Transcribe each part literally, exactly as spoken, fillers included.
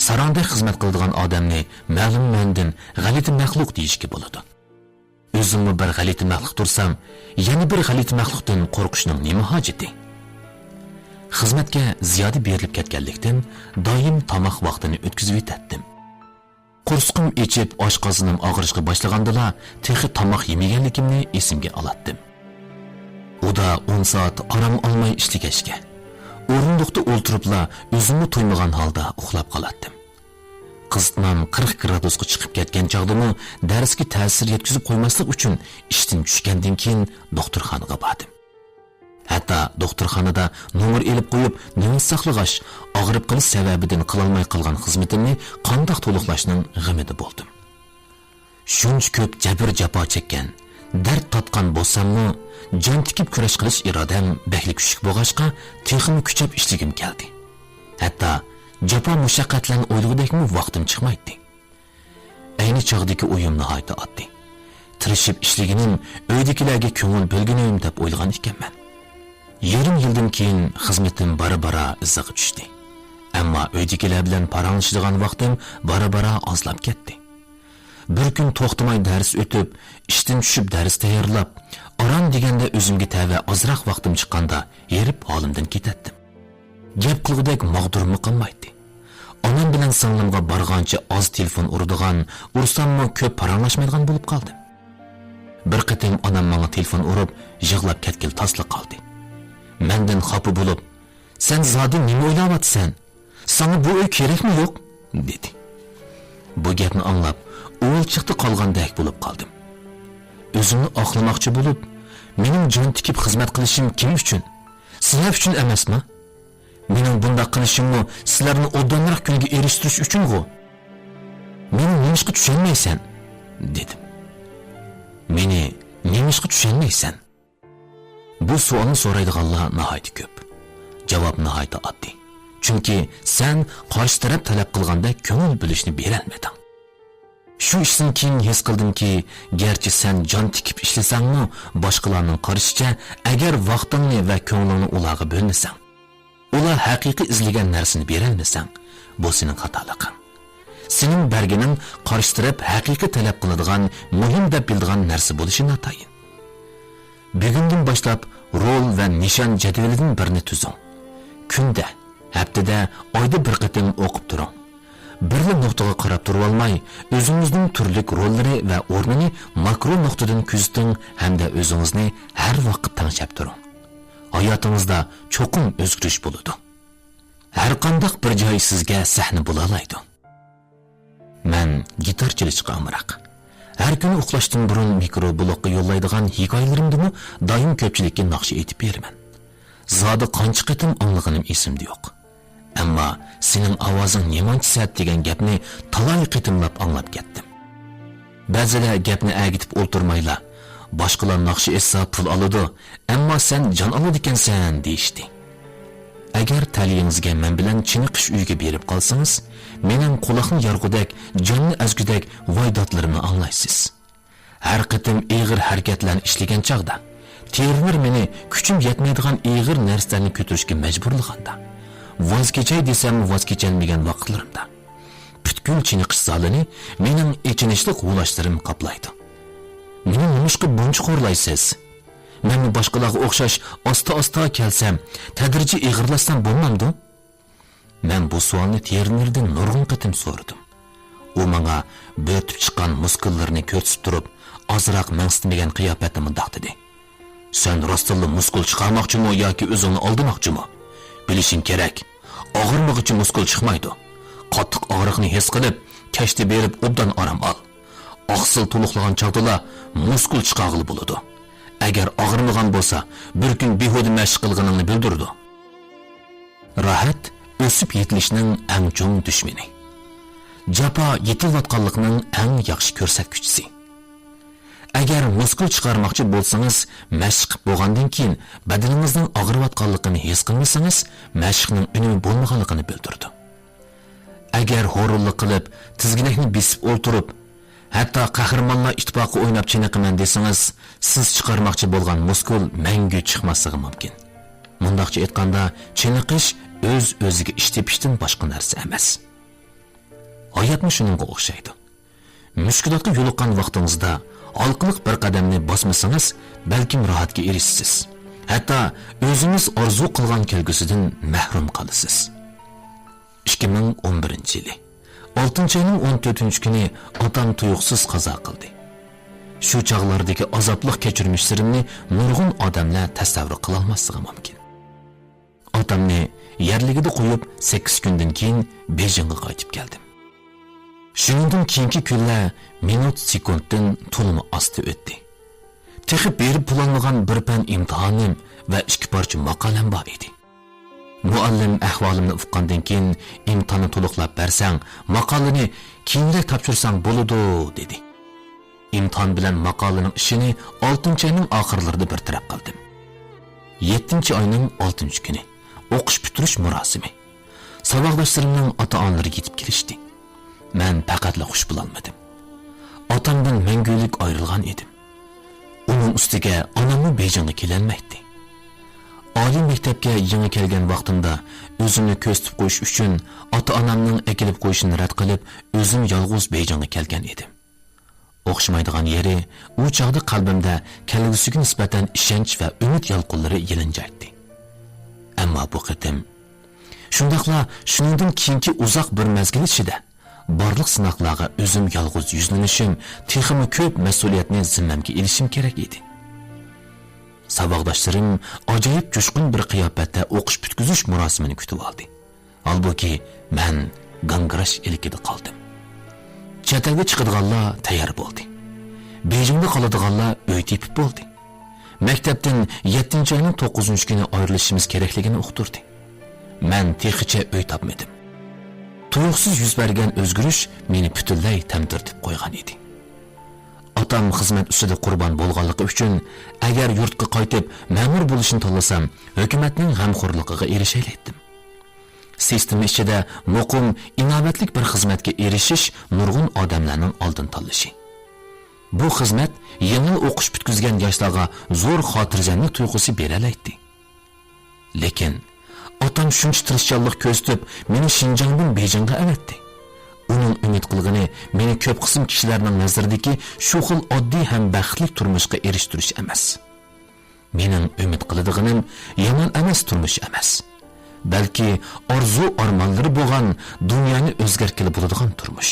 ساراڭدەك خىزمەت قىلىدىغان ئادەمنى مەلۇم مەنىدىن غەلىتە مەخلۇق دېيىشكە بولىدۇ. ئۆزۈممۇ بىر غەلىتە مەخلۇق تۇرسام، يەنە بىر غەلىتە مەخلۇقتىن قورقۇشنىڭ نېمە ھاجىتى؟ خىزمەتكە زىيادە بېرىلىپ كەتكەنلىكتىن، دائىم تاماق ۋاقتىنى ئۆتكۈزۈۋېتەتتىم. قورسىقىم ئېچىپ، ئاشقازىنىم ئاغرىشقا باشلىغاندىلا، تېخى تاماق يېمىگەنلىكىمنى ئېسىمگە ئالاتتىم. ئۇدا ئون سائەت ئارام ئالماي ئىشلىگەچكە، ئورۇندۇقتا ئولتۇرۇپلا ئۆزۈممۇ تۇيمىغان ھالدا ئۇخلاپ قالاتتىم. قىزىتمام قىرىق گرادۇسقا چىقىپ كەتكەن چاغدىمۇ دەرسكە تەسىر يەتكۈزۈپ قويماسلىق ئۈچۈن ئىشتىن چۈشكەندىن كېيىن دوختۇرخانىغا باردىم. ھەتتا دوختۇرخانىدا نومۇر ئېلىپ قويۇپ، نۆۋەت ساقلىغاچ، ئاغرىپ قېلىش سەۋەبىدىن قىلالماي قالغان خىزمىتىمنى قانداق تولۇقلاشنىڭ غېمىدە بولدۇم. شۇنچە كۆپ جەبىر-جاپا چەككەن، دەرد تارتقان بولساممۇ، جان تىكىپ كۈرەش قىلىش ئىرادەم بەكلا كۈچلۈك بولغاچقا، تېخىمۇ كۈچەپ ئىشلىگۈم كەلدى. ھەتتا جاپا-مۇشەققەتلەرنى ئويلىغۇدەكمۇ ۋاقتىم چىقمايتتى. ئەينى چاغدىكى ئويۇم ناھايىتى ئاددىي. تىرىشىپ ئىشلىگىنىم، ئۆيدىكىلەرگە كۆڭۈل بۆلگىنىم دەپ ئويلىغان ئىكەنمەن. يېرىم يىلدىن كېيىن خىزمىتىم بارا-بارا ئىزىغا چۈشتى. ئەمما ئۆيدىكىلەر بىلەن پاراڭلىشىدىغان ۋاقتىم بارا-بارا ئازلاپ كەتتى. بىر كۈن توختىماي دەرس ئۆتۈپ، ئىشتىن چۈشۈپ دەرس تەييارلاپ، ئاران دېگەندە ئۆزۈمگە تەۋە ئازراق ۋاقتىم چىققاندا ھېرىپ ھالىمدىن كېتەتتىم. گەپ قىلغۇدەك ماغدۇرۇممۇ قالمايتتى. ئانام بىلەن سىڭلىمغا بارغانچە ئاز تېلېفون ئۇرىدىغان، ئۇرساممۇ كۆپ پاراڭلاشمايدىغان بولۇپ قالدىم. بىر قېتىم ئانام ماڭا تېلېفون ئۇرۇپ، يىغلاپ كەتكىلى تاسلا قالدى. مەندىن خاپا بولۇپ، «سەن زادى نېمە ئويلاۋاتىسەن؟ ساڭا بۇ ئۆي كېرەكمۇ يوق؟» دېدى. بۇ گەپنى ئاڭلاپ، ئۇۋىلچىقتا قالغاندەك بولۇپ قالدىم. ئۆزۈمنى ئاقلىماقچى بولۇپ، «مېنىڭ جان تىكىپ خىزمەت قىلىشىم كىم ئۈچۈن؟ سىلەر ئۈچۈن ئەمەسما؟ مېنىڭ بۇنداق قىلىشىممۇ سىلەرنى ئوبدانراق كۈنگە ئېرىشتۈرۈش ئۈچۈنغۇ؟ مېنى نېمىشقا چۈشەنمەيسەن؟» دېدىم. «مېنى نېمىشقا چۈشەنمەيسەن؟» بۇ سوئالنى سورايدىغانلار ناھايىتى كۆپ. جاۋاب ناھايىتى ئاددىي. چۈنكى سەن قارشى تەرەپ تەلەپ قىلغاندەك كۆڭۈل بۆلۈشنى بېرەلمىدىڭ. شۇ ئىشتىن كېيىن ھېس قىلدىمكى، گەرچە سەن جان تىكىپ ئىشلىسەڭمۇ، باشقىلارنىڭ قارىشىچە، ئەگەر ۋاقتىڭنى ۋە كۆڭلۈڭنى ئۇلارغا بۆلمىسەڭ، ئۇلار ھەقىقىي ئىزدىگەن نەرسىنى بېرەلمىسەڭ، بۇ سېنىڭ خاتالىقىڭ. سېنىڭ بەرگىنىڭ قارشى تەرەپ ھەقىقىي تەلەپ قىلىدىغان، مۇھىم دەپ بىلىدىغان نەرسە بولۇشى ناتايىن. بۈگۈندىن باشلاپ رول ۋە نىشان جەدۋىلىدىن بىرنى تۈزۈڭ. كۈندە، ھەپتىدە، ئايدا بىر قېتىم ئوقۇپ تۇرۇڭ. بىرلا نۇقتىغا قاراپ تۇرۇۋالماي، ئۆزىڭىزنىڭ تۈرلۈك روللىرى ۋە ئورنىنى ماكرو نۇقتىدىن كۆزىتىڭ ھەمدە ئۆزىڭىزنى ھەر ۋاقىت تەڭشەپ تۇرۇڭ. ھاياتىڭىزدا چوقۇم ئۆزگىرىش بولىدۇ. ھەرقانداق بىر جاي سىزگە سەھنە بولالايدۇ. مەن گىتار چېلىشقا ئامراق. ھەر كۈنى ئۇخلاشتىن بۇرۇن مىكرو بلوگقا يوللايدىغان ھېكايىلىرىمدىمۇ دائىم كۆپچىلىككە ناخشا ئېيتىپ بېرىمەن. زادى قانچە قېتىم ئاڭلىغىنىم ئېسىمدە يوق. ئەمما «سېنىڭ ئاۋازىڭ نېمانچە سەت» دېگەن گەپنى تالاي قېتىملاپ ئاڭلاپ كەتتىم. بەزىدە گەپنى ئەگىتىپ ئولتۇرمايلا، «باشقىلار ناخشا ئېيتسا پۇل ئالىدۇ، ئەمما سەن جان ئالىدىكەنسەن» دېيىشتى. ئەگەر تەلىيىڭىزگە مەن بىلەن چېنىقىش ئۆيىگە بېرىپ قالسىڭىز، مېنىڭ قۇلاقنى يارغۇدەك، جاننى ئەزگۈدەك ۋايداتلىرىمنى ئاڭلايسىز. ھەر قېتىم ئېغىر ھەرىكەتلەرنى ئىشلىگەن چاغدا، ترېنېر مېنى كۈچۈم يەتمەيدىغان ئېغىر نەرسىلەرنى كۆتۈرۈشكە مەجبۇرلىغاندا، ۋاز كېچەي دېسەم ۋاز كېچەلمىگەن ۋاقىتلىرىمدا، پۈتكۈل چېنىقىش زالىنى مېنىڭ ئېچىنىشلىق ھۇۋلاشلىرىم قاپلايدۇ. «مېنى نېمىشقا بۇنچە خورلايسىز؟ مەنمۇ باشقىلارغا ئوخشاش ئاستا-ئاستا كەلسەم، تەدرىجىي ئېغىرلاشسام بولمامدۇ؟» مەن بۇ سوئالنى ترېنېردىن نۇرغۇن قېتىم سورىدىم. ئۇ ماڭا بۆرتۈپ چىققان مۇسكۇللىرىنى كۆرسىتىپ تۇرۇپ، ئازراق مەنسىتمىگەن قىياپەتتە مۇنداق دېدى: «سەن راستتىنلا مۇسكۇل چىقارماقچىمۇ ياكى ئۆزۈڭنى ئالدىماقچىمۇ؟ بىلىشىڭ كېرەك، ئاغرىمىغۇچە مۇسكۇل چىقمايدۇ. قاتتىق ئاغرىقنى ھېس قىلىپ، كەچتە بېرىپ ئوبدان ئارام ئال. ئاقسىل تولۇقلىغان چاغدىلا مۇسكۇل چىقارغىلى بولىدۇ. ئەگەر ئاغرىمىغان بولسا، بىر كۈن بىھۇدە مەشىق قىلغىنىڭنى بىلدۈرىدۇ.» راھەت ئۆسۈپ يېتىلىشنىڭ ئەڭ چوڭ دۈشمىنى. جاپا يېتىلىۋاتقانلىقنىڭ ئەڭ ياخشى كۆرسەتكۈچىسى. ئەگەر مۇسكۇل چىقارماقچى بولسىڭىز، مەشىق قىلىپ بولغاندىن كېيىن بەدىنىڭىزنىڭ ئاغرىۋاتقانلىقىنى ھېس قىلمىسىڭىز، مەشىقنىڭ ئۈنۈمى بولمىغانلىقىنى بىلدۈرىدۇ. ئەگەر ھورۇنلۇق قىلىپ، تىزگىنەكنى بېسىپ ئولتۇرۇپ، ھەتتا قەھرىمانلار ئىتتىپاقى ئويناپ چېنىقىمەن دېسىڭىز، سىز چىقارماقچى بولغان مۇسكۇل مەڭگۈ چىقماسلىقى مۇمكىن. مۇنداقچە ئېيتقاندا، چېنىقىش ئۆز-ئۆزىگە ئىش تېپىشتىن باشقا نەرسە ئەمەس. ھاياتمۇ شۇنىڭغا ئوخشايدۇ. مۈشكۈلاتقا يولۇققان ۋاقتىڭىزدا ھالقىلىق بىر قەدەمنى باسمىسىڭىز، بەلكىم راھەتكە ئېرىشىسىز. ھەتتا ئۆزىڭىز ئارزۇ قىلغان كەلگۈسىدىن مەھرۇم قالىسىز. ئىككى مىڭ ئون بىرىنچى يىلى، ئالتىنچى ئاينىڭ ئون تۆتىنچى كۈنى ئاتام تۇيۇقسىز قازا قىلدى. شۇ چاغلاردىكى ئازابلىق كەچۈرمىشلىرىمنى نۇرغۇن ئادەملەر تەسەۋۋۇر قىلالماسلىقى مۇمكىن. ئاتامنى يەرلىكىدە قويۇپ، سەككىز كۈندىن كېيىن بېيجىڭغا قايتىپ كەلدىم. شۇنىڭدىن كېيىنكى كۈنلەر مىنۇت سېكۇنتتىن تولىمۇ ئاستا ئۆتتى. تېخى بېرىپ بولالمىغان بىر پەن ئىمتىھانىم ۋە ئىككى پارچە ماقالەم بار ئىدى. مۇئەللىم ئەھۋالىمنى ئۇققاندىن كېيىن، «ئىمتىھاننى تولۇقلاپ بەرسەڭ، ماقالىنى كېيىنرەك تاپشۇرساڭ بولىدۇ» دېدى. ئىمتىھان بىلەن ماقالىنىڭ ئىشىنى ئالتىنچى ئاينىڭ ئاخىرلىرىدا بىر تەرەپ قىلدىم. يەتتىنچى ئاينىڭ ئالتىنچى كۈنى ئوقۇش پۈتتۈرۈش مۇراسىمى. ساۋاقداشلىرىمنىڭ ئاتا-ئانىلىرى يېتىپ كېلىشتى. مەن پەقەتلا خۇش بولالمىدىم. ئاتامدىن مەڭگۈلۈك ئايرىلغان ئىدىم. ئۇنىڭ ئۈستىگە ئاناممۇ بېيجىڭغا كېلەلمەيتتى. ئالىي مەكتەپكە يېڭى كەلگەن ۋاقتىمدا ئۆزۈمنى كۆرسىتىپ قويۇش ئۈچۈن ئاتا-ئانامنىڭ ئەكېلىپ قويۇشىنى رەت قىلىپ، ئۆزۈم يالغۇز بېيجىڭغا كەلگەن ئىدىم. ئوخشىمايدىغان يېرى، ئۇ چاغدا قەلبىمدە كەلگۈسىگە نىسبەتەن ئىشەنچ ۋە ئۈمىد يالقۇنلىرى يېلىنجايتتى. ئەمما بۇ قېتىم، شۇنداقلا شۇنىڭدىن كېيىنكى ئۇزاق بىر مەزگىل ئىچىدە بارلىق سىناقلارغا ئۆزۈم يالغۇز يۈزلىنىشىم، تېخىمۇ كۆپ مەسئۇلىيەتنى زىممەمگە ئېلىشىم كېرەك ئىدى. ساۋاقداشلىرىم ئاجايىپ جۇشقۇن بىر قىياپەتتە ئوقۇش پۈتكۈزۈش مۇراسىمىنى كۈتۈۋالدى. ھالبۇكى، مەن گاڭگىراش ئىلكىدە قالدىم. چەت ئەلگە چىقىدىغانلار تەييار بولدى. بېيجىڭدا قالىدىغانلار ئۆي تېپىپ بولدى. مەكتەپتىن يەتتىنچى ئاينىڭ توققۇزىنچى كۈنى ئايرىلىشىمىز كېرەكلىكىنى ئۇقتۇردى. مەن تېخىچە ئۆي تاپمىدىم. تۇيۇقسىز يۈز بەرگەن ئۆزگىرىش مېنى پۈتۈنلەي تەمتىرىتىپ قويغان ئىدى. ئاتام خىزمەت ئۈستىدە قۇربان بولغانلىقى ئۈچۈن، ئەگەر يۇرتقا قايتىپ مەمۇر بولۇشنى تاللىسام، ھۆكۈمەتنىڭ غەمخورلۇقىغا ئېرىشەلەيتتىم. سىستېما ئىچىدە مۇقىم، ئىناۋەتلىك بىر خىزمەتكە ئېرىشىش نۇرغۇن ئادەملەرنىڭ ئالدىن تاللىشى. بۇ خىزمەت يېڭىلا ئوقۇش پۈتكۈزگەن ياشلارغا زور خاتىرجەملىك تۇيغۇسى بېرەلەيتتى. لېكىن ئاتام شۇنچە تىرىشچانلىق كۆرسىتىپ، مېنى شىنجاڭدىن بېيجىڭغا ئەۋەتتى. ئۇنىڭ ئۈمىد قىلغىنى مېنى كۆپ قىسىم كىشىلەرنىڭ نەزىرىدىكى شۇ خىل ئاددىي ھەم بەختلىك تۇرمۇشقا ئېرىشتۈرۈش ئەمەس. مېنىڭ ئۈمىد قىلىدىغىنىم يامان ئەمەس تۇرمۇش ئەمەس، بەلكى ئارزۇ-ئارمانلىرى بولغان، دۇنيانى ئۆزگەرتكىلى بولىدىغان تۇرمۇش.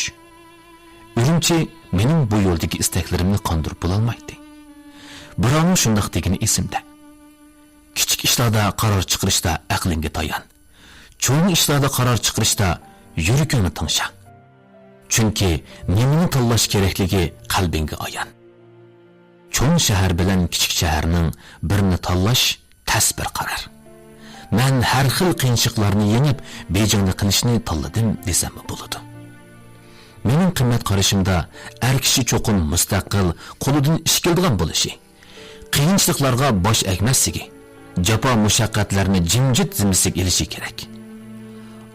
ئۈرۈمچى مېنىڭ بۇ يولدىكى ئىستەكلىرىمنى قاندۇرۇپ بولالمايتتى. بىراۋنىڭ شۇنداق دېگىنى ئېسىمدە: «كىچىك ئىشلاردا قارار چىقىرىشتا ئەقلىڭگە تايان. چوڭ ئىشلاردا قارار چىقىرىشتا يۈرىكىڭنى تىڭشا. چۈنكى نېمىنى تاللاش كېرەكلىكى قەلبىڭگە ئايان.» چوڭ شەھەر بىلەن كىچىك شەھەرنىڭ بىرىنى تاللاش تەس بىر قارار. مەن ھەر خىل قىيىنچىلىقلارنى يېڭىپ، بېيجىڭدا قېلىشنى تاللىدىم دېسەممۇ بولىدۇ. مېنىڭ قىممەت قارىشىمدا، ئەر كىشى چوقۇم مۇستەقىل، قولىدىن ئىش كېلىدىغان بولۇشى، قىيىنچىلىقلارغا باش ئەگمەسلىكى، جاپا-مۇشەققەتلەرنى جىمجىت زىممىسىگە ئېلىشى كېرەك.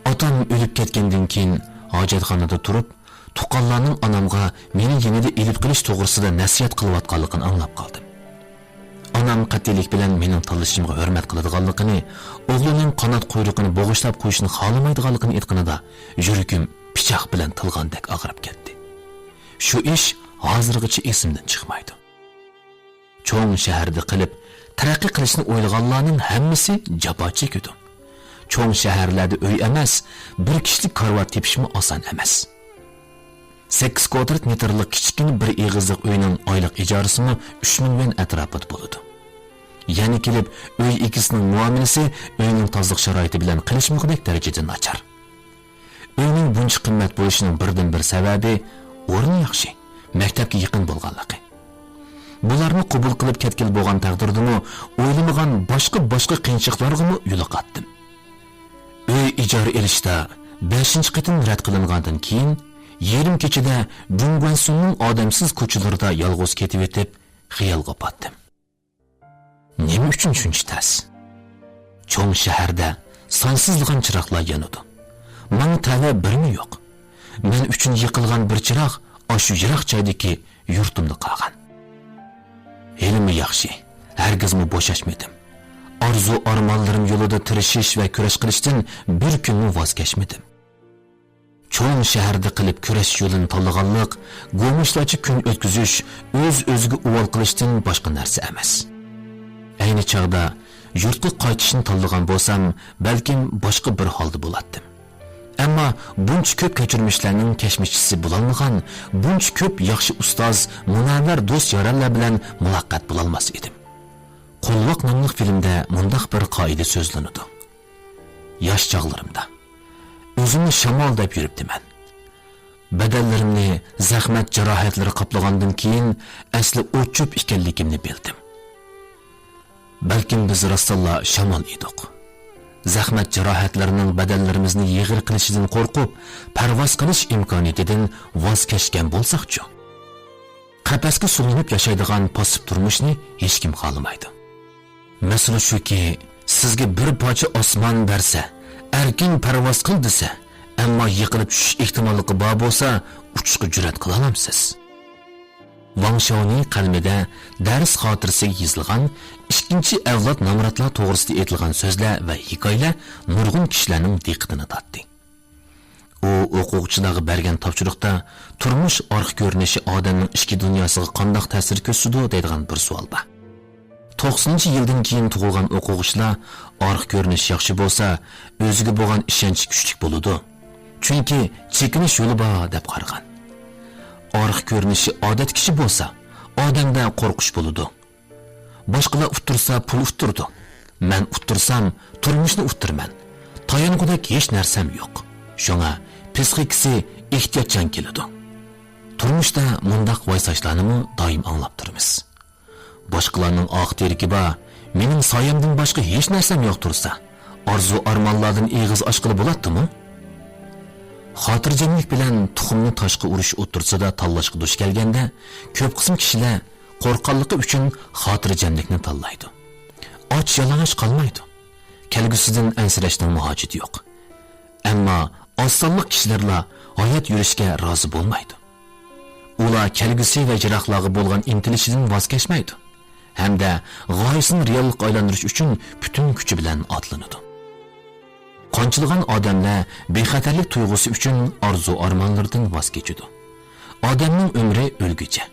ئاتام ئۆلۈپ كەتكەندىن كېيىن، ھاجەتخانىدا تۇرۇپ، تۇغقانلارنىڭ ئانامغا مېنى يېنىدا ئېلىپ قېلىش توغرىسىدا نەسىھەت قىلىۋاتقانلىقىنى ئاڭلاپ قالدىم. ئانام قەتئىيلىك بىلەن مېنىڭ تاللىشىمغا ھۆرمەت قىلىدىغانلىقىنى، ئوغلىنىڭ قانات قۇيرۇقىنى بوغۇشلاپ قويۇشنى خالىمايدىغانلىقىنى ئېيتقىنىدا، يۈرىكىم پىچاق بىلەن تىلغاندەك ئاغرىپ كەتتى. شۇ ئىش ھازىرغىچە ئېسىمدىن چىقمايدۇ. چوڭ شەھەردە قېلىپ، تەرەققىي قىلىشنى ئويلىغانلارنىڭ ھەممىسى جاپا چېكىدۇ. چوڭ شەھەرلەردە ئۆي ئەمەس، بىر كىشىلىك كارىۋات تېپىشمۇ ئاسان ئەمەس. سەككىز كۋادرات مېتىرلىق كىچىككىنە بىر ئېغىزلىق ئۆينىڭ ئايلىق ئىجارىسىمۇ ئۈچ مىڭ يۈەن ئەتراپىدا بولىدۇ. يەنە كېلىپ، ئۆي ئىگىسىنىڭ مۇئامىلىسى ئۆينىڭ تازىلىق شارائىتى بىلەن قىلىشمىغۇدەك دەرىجىدە ناچار. ئۆينىڭ بۇنچە قىممەت بولۇشىنىڭ بىردىنبىر سەۋەبى ئورنى ياخشى، مەكتەپكە يېقىن بولغانلىقى. بۇلارنى قوبۇل قىلىپ كەتكىلى بولغان تەقدىردىمۇ، ئويلىمىغان باشقا-باشقا قىيىنچىلىقلارغىمۇ يولۇقاتتىم. ئۆي ئىجارە ئېلىشتا بەشىنچى قېتىم رەت قىلىنغاندىن كېيىن، يېرىم كېچىدە جۇڭگۇەنسۇننىڭ ئادەمسىز كوچىلىرىدا يالغۇز كېتىۋېتىپ، خىيالغا پاتتىم. نېمە ئۈچۈن شۇنچە تەس؟ چوڭ شەھەردە سانسىزلىغان چىراغلار يانىدۇ. ماڭا تەۋە بىرمۇ يوق. مەن ئۈچۈن يېقىلغان بىر چىراغ ئاشۇ يىراق جايدىكى يۇرتۇمدا قالغان. ھېلىمۇ ياخشى، ھەرگىزمۇ بوشاشمىدىم. ئارزۇ-ئارمانلىرىم يولىدا تىرىشىش ۋە كۈرەش قىلىشتىن بىر كۈنمۇ ۋاز كەچمىدىم. چوڭ شەھەردە قىلىپ كۈرەش يولىنى تاللىغانلىق، گومۇشلارچە كۈن ئۆتكۈزۈش، ئۆز-ئۆزىگە ئۇۋال قىلىشتىن باشقا نەرسە ئەمەس. ئەينى چاغدا يۇرتقا قايتىشنى تاللىغان بولسام، بەلكىم باشقا بىر ھالدا بولاتتىم. ئەمما بۇنچە كۆپ كەچۈرمىشلەرنىڭ كەچمىشچىسى بولالمىغان، بۇنچە كۆپ ياخشى ئۇستاز، مۇنەۋۋەر دوست-يارەنلەر بىلەن مۇلاقات بولالماس ئىدىم. قولۋاق ناملىق فىلىمدە مۇنداق بىر قائىدە سۆزلىنىدۇ: ياش چاغلىرىمدا ئۆزۈمنى شامال دەپ يۈرۈپتىمەن. بەدەنلىرىمنى زەخمەت جاراھەتلىرى قاپلىغاندىن كېيىن، ئەسلى ئوت-چۆپ ئىكەنلىكىمنى بىلدىم. بەلكىم بىز راستتىنلا شامال ئىدۇق. زەخمەت جاراھەتلىرىنىڭ بەدەنلىرىمىزنى يېغىر قىلىشىدىن قورقۇپ، پەرۋاز قىلىش ئىمكانىيىتىدىن ۋاز كەچكەن بولساقچۇ؟ قەپەسكە سولىنىپ ياشايدىغان پاسسىپ تۇرمۇشنى ھېچكىم خالىمايدۇ. مەسىلە شۇكى، سىزگە بىر پارچە ئاسمان بەرسە، ئەركىن پەرۋاز قىل دېسە، ئەمما يىقىلىپ چۈشۈش ئېھتىماللىقى بار بولسا، ئۇچۇشقا جۈرئەت قىلالامسىز؟ ۋاڭ شياۋنى قەلىمىدە دەرس خاتىرىسىگە يېزىلغان ئىككىنچى ئەۋلاد نامراتلار توغرىسىدا ئېيتىلغان سۆزلەر ۋە ھېكايىلەر نۇرغۇن كىشىلەرنىڭ دىققىتىنى تارتتى. ئۇ ئوقۇغۇچىلارغا بەرگەن تاپشۇرۇقتا تۇرمۇش ئارقا كۆرۈنۈشى ئادەمنىڭ ئىچكى دۇنياسىغا قانداق تەسىر كۆرسىتىدۇ دەيدىغان بىر سوئال بار. توقسىنىنچى يىلدىن كېيىن تۇغۇلغان ئوقۇغۇچىلار ئارقا كۆرۈنۈش ياخشى بولسا، ئۆزىگە بولغان ئىشەنچ كۈچلۈك بولىدۇ. چۈنكى چېكىنىش يولى بار دەپ قارىغان. ئارقا كۆرۈنۈشى ئادەتتىكىچە بولسا، ئادەمدە قورقۇش بولىدۇ. باشقىلار ئۇتتۇرسا، پۇل ئۇتتۇرىدۇ. مەن ئۇتتۇرسام، تۇرمۇشنى ئۇتتۇرىمەن. تايانغۇدەك ھېچ نەرسەم يوق. شۇڭا پىسخىكىسى ئېھتىياتچان كېلىدۇ. تۇرمۇشتا مۇنداق ۋايساشلارنىمۇ دائىم ئاڭلاپ تۇرىمىز. باشقىلارنىڭ ئاق تېرىكى بار، مېنىڭ سايەمدىن باشقا ھېچ نەرسەم يوق تۇرسا، ئارزۇ-ئارمانلاردىن ئېغىز ئاچقىلى بولاتتىمۇ؟ خاتىرجەملىك بىلەن تۇخۇمنى تاشقا ئۇرۇش ئوتتۇرىسىدا تاللاشقا دۇچ كەلگەندە، كۆپ قىسىم كىشىلەر قورققانلىقى ئۈچۈن خاتىرجەملىكنى تاللايدۇ. ئاچ-يالىڭاچ قالمايدۇ. كەلگۈسىدىن ئەنسىرەشنىڭمۇ ھاجىتى يوق. ئەمما ئاز سانلىق كىشىلەرلا ھايات يۈرۈشكە رازى بولمايدۇ. ئۇلار كەلگۈسى ۋە يىراقلارغا بولغان ئىنتىلىشىدىن ۋاز كەچمەيدۇ ھەمدە غايىسىنى رېئاللىققا ئايلاندۇرۇش ئۈچۈن پۈتۈن كۈچى بىلەن ئاتلىنىدۇ. قانچىلىغان ئادەملەر بىخەتەرلىك تۇيغۇسى ئۈچۈن ئارزۇ-ئارمانلىرىدىن ۋاز كېچىدۇ. ئادەمنىڭ ئۆمرى ئۆلگۈچە،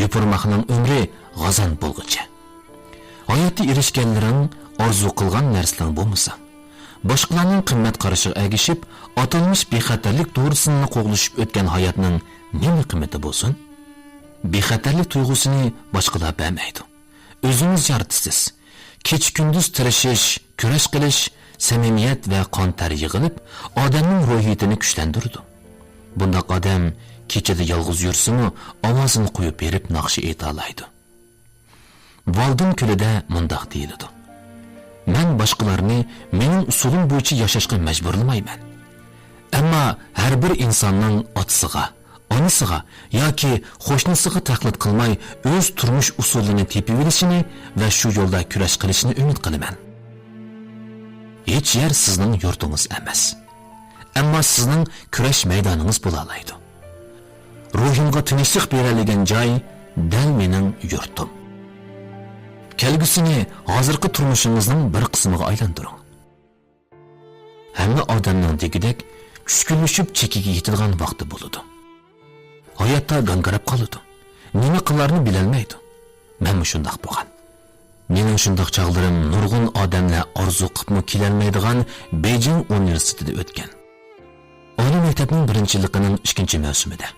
يوپۇرماقنىڭ ئۆمرى غازان بولغۇچە. ھاياتتا ئېرىشكەنلىرىڭ، ئارزۇ قىلغان نەرسىلىرىڭ بولمىسا، باشقىلارنىڭ قىممەت قارىشىغا ئەگىشىپ، ئاتالمىش بىخەتەرلىك دورىسىنىلا قوغلىشىپ ئۆتكەن ھاياتنىڭ نېمە قىممىتى بولسۇن؟ بىخەتەرلىك تۇيغۇسىنى باشقىلار بەرمەيدۇ. ئۆزىڭىز يارىتىسىز. كېچە-كۈندۈز تىرىشىش، كۈرەش قىلىش، سەمىمىيەت ۋە قان-تەر يىغىلىپ، ئادەمنىڭ روھىيىتىنى كۈچلەندۈرىدۇ. بۇنداق ئادەم كېچىدە يالغۇز يۈرسىمۇ، ئاۋازىنى قويۇپ بېرىپ ناخشا ئېيتالايدۇ. ۋالدىن كۆلىدە مۇنداق دېيىلىدۇ: مەن باشقىلارنى مېنىڭ ئۇسۇلۇم بويىچە ياشاشقا مەجبۇرلىمايمەن. ئەمما ھەر بىر ئىنساننىڭ ئاتىسىغا، ئانىسىغا ياكى قوشنىسىغا تەقلىد قىلماي، ئۆز تۇرمۇش ئۇسۇلىنى تېپىۋېلىشىنى ۋە شۇ يولدا كۈرەش قىلىشىنى ئۈمىد قىلىمەن. ھېچ يەر سىزنىڭ يۇرتىڭىز ئەمەس. ئەمما سىزنىڭ كۈرەش مەيدانىڭىز بولالايدۇ. روھۇمغا تىنچلىق بېرەلىگەن جاي دەل مېنىڭ يۇرتۇم. كەلگۈسىنى ھازىرقى تۇرمۇشىڭىزنىڭ بىر قىسمىغا ئايلاندۇرۇڭ. ھەممە ئادەمنىڭ دېگۈدەك چۈشكۈنلىشىپ چېكىگە يېتىدىغان ۋاقتى بولىدۇ. ھاياتتا گاڭگىراپ قالىدۇ. نېمە قىلارنى بىلەلمەيدۇ. مەنمۇ شۇنداق بولغان. مېنىڭ شۇنداق چاغلىرىم نۇرغۇن ئادەملەر ئارزۇ قىپمۇ كېلەلمەيدىغان بېيجىڭ ئۇنىۋېرسىتېتىدا ئۆتكەن. ئالىي مەكتەپنىڭ بىرىنچى يىللىقىنىڭ ئىككىنچى مەۋسۇمىدە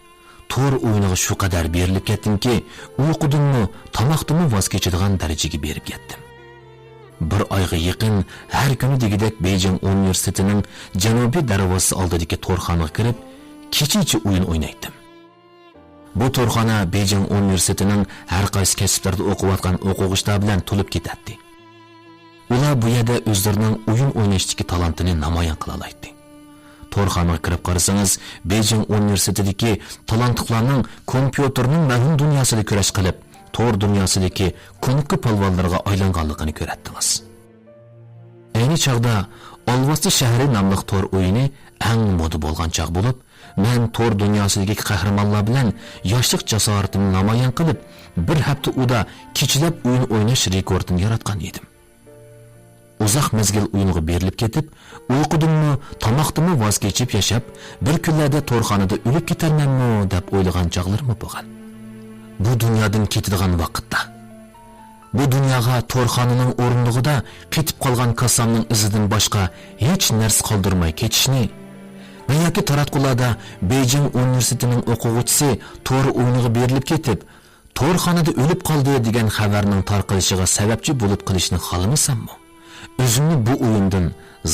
تور ئويۇنىغا شۇ قەدەر بېرىلىپ كەتتىمكى، ئۇيقۇدىنمۇ، تاماقتىنمۇ ۋاز كېچىدىغان دەرىجىگە بېرىپ كەتتىم. بىر ئايغا يېقىن ھەر كۈنى دېگۈدەك بېيجىڭ ئۇنىۋېرسىتېتىنىڭ جەنۇبىي دەرۋازىسى ئالدىدىكى تورخانىغا كىرىپ، كېچىچە ئويۇن ئوينايتتىم. بۇ تورخانا بېيجىڭ ئۇنىۋېرسىتېتىنىڭ ھەر قايسى كەسىپلەردە ئوقۇۋاتقان ئوقۇغۇچىلار بىلەن تولۇپ كېتەتتى. ئۇلار بۇ يەردە ئۆزلىرىنىڭ ئويۇن ئويناشتىكى تالانتىنى نامايان قىلالايتتى. تورخانىغا كىرىپ قارىسىڭىز، بېيجىڭ ئۇنىۋېرسىتېتىدىكى تالانتلىقلارنىڭ كومپيۇتېرنىڭ مەۋھۇم دۇنياسىدا كۈرەش قىلىپ، تور دۇنياسىدىكى كۇنۇپكا پالۋانلىرىغا ئايلانغانلىقىنى كۆرەتتىڭىز. ئەينى چاغدا ئالۋاستى شەھىرى ناملىق تور ئويۇنى ئەڭ مودا بولغان چاغ بولۇپ، مەن تور دۇنياسىدىكى قەھرىمانلار بىلەن ياشلىق جاسارىتىمنى نامايان قىلىپ، بىر ھەپتە ئۇدا كېچىلەپ ئويۇن ئويناش رېكورتىنى ياراتقان ئىدىم. ئۇزاق مەزگىل ئويۇنغا بېرىلىپ كېتىپ، ئۇيقۇدىنمۇ، تاماقتىنمۇ ۋاز كېچىپ ياشاپ، بىر كۈنلەردە تورخانىدا ئۆلۈپ كېتەرمەنمۇ دەپ ئويلىغان چاغلىرىمۇ بولغان. بۇ دۇنيادىن كېتىدىغان ۋاقىتتا، بۇ دۇنياغا تورخانىنىڭ ئورۇندۇقىدا قېتىپ قالغان كاسامنىڭ ئىزىدىن باشقا ھېچ نەرسە قالدۇرماي كېتىشنى ۋە ياكى تاراتقۇلاردا بېيجىڭ ئۇنىۋېرسىتېتىنىڭ ئوقۇغۇچىسى تور ئويۇنىغا بېرىلىپ كېتىپ، تورخانىدا ئۆلۈپ قالدى دېگەن خەۋەرنىڭ تارقىلىشىغا سەۋەبچى بولۇپ قېلىشنى خالىمىساممۇ، ئۆزۈمنى بۇ ئويۇندىن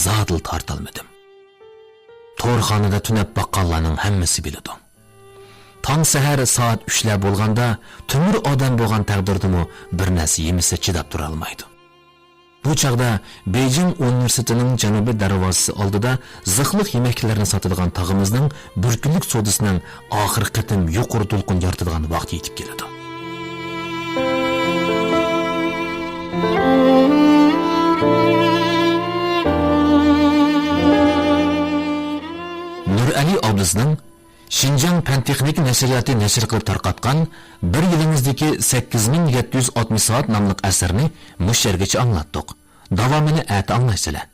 زادىلا تارتالمىدىم. تورخانىدا تۈنەپ باققانلارنىڭ ھەممىسى بىلىدۇ. تاڭ سەھەر سائەت ئۈچلەر بولغاندا، تۆمۈر ئادەم بولغان تەقدىردىمۇ بىر نەرسە يېمىسە چىداپ تۇرالمايدۇ. بۇ چاغدا بېيجىڭ ئۇنىۋېرسىتېتىنىڭ جەنۇبىي دەرۋازىسى ئالدىدا زىخلىق يېمەكلىكلەرنى ساتىدىغان تاغىمىزنىڭ بىر كۈنلۈك سودىسىنىڭ ئاخىرقى قېتىم يۇقىرى دولقۇن يارىتىدىغان ۋاقتى يېتىپ كېلىدۇ. نۇرئەلى ئابلىزنىڭ شىنجاڭ پەن تېخنىكا نەشرىياتى نەشر قىلىپ تارقاتقان بىر يىلىڭىزدىكى سەككىز مىڭ يەتتە يۈز ئاتمىش سائەت ناملىق ئەسىرىنى مۇشۇ يەرگىچە ئاڭلاتتۇق. داۋامىنى ئەتە ئاڭلايسىلەر.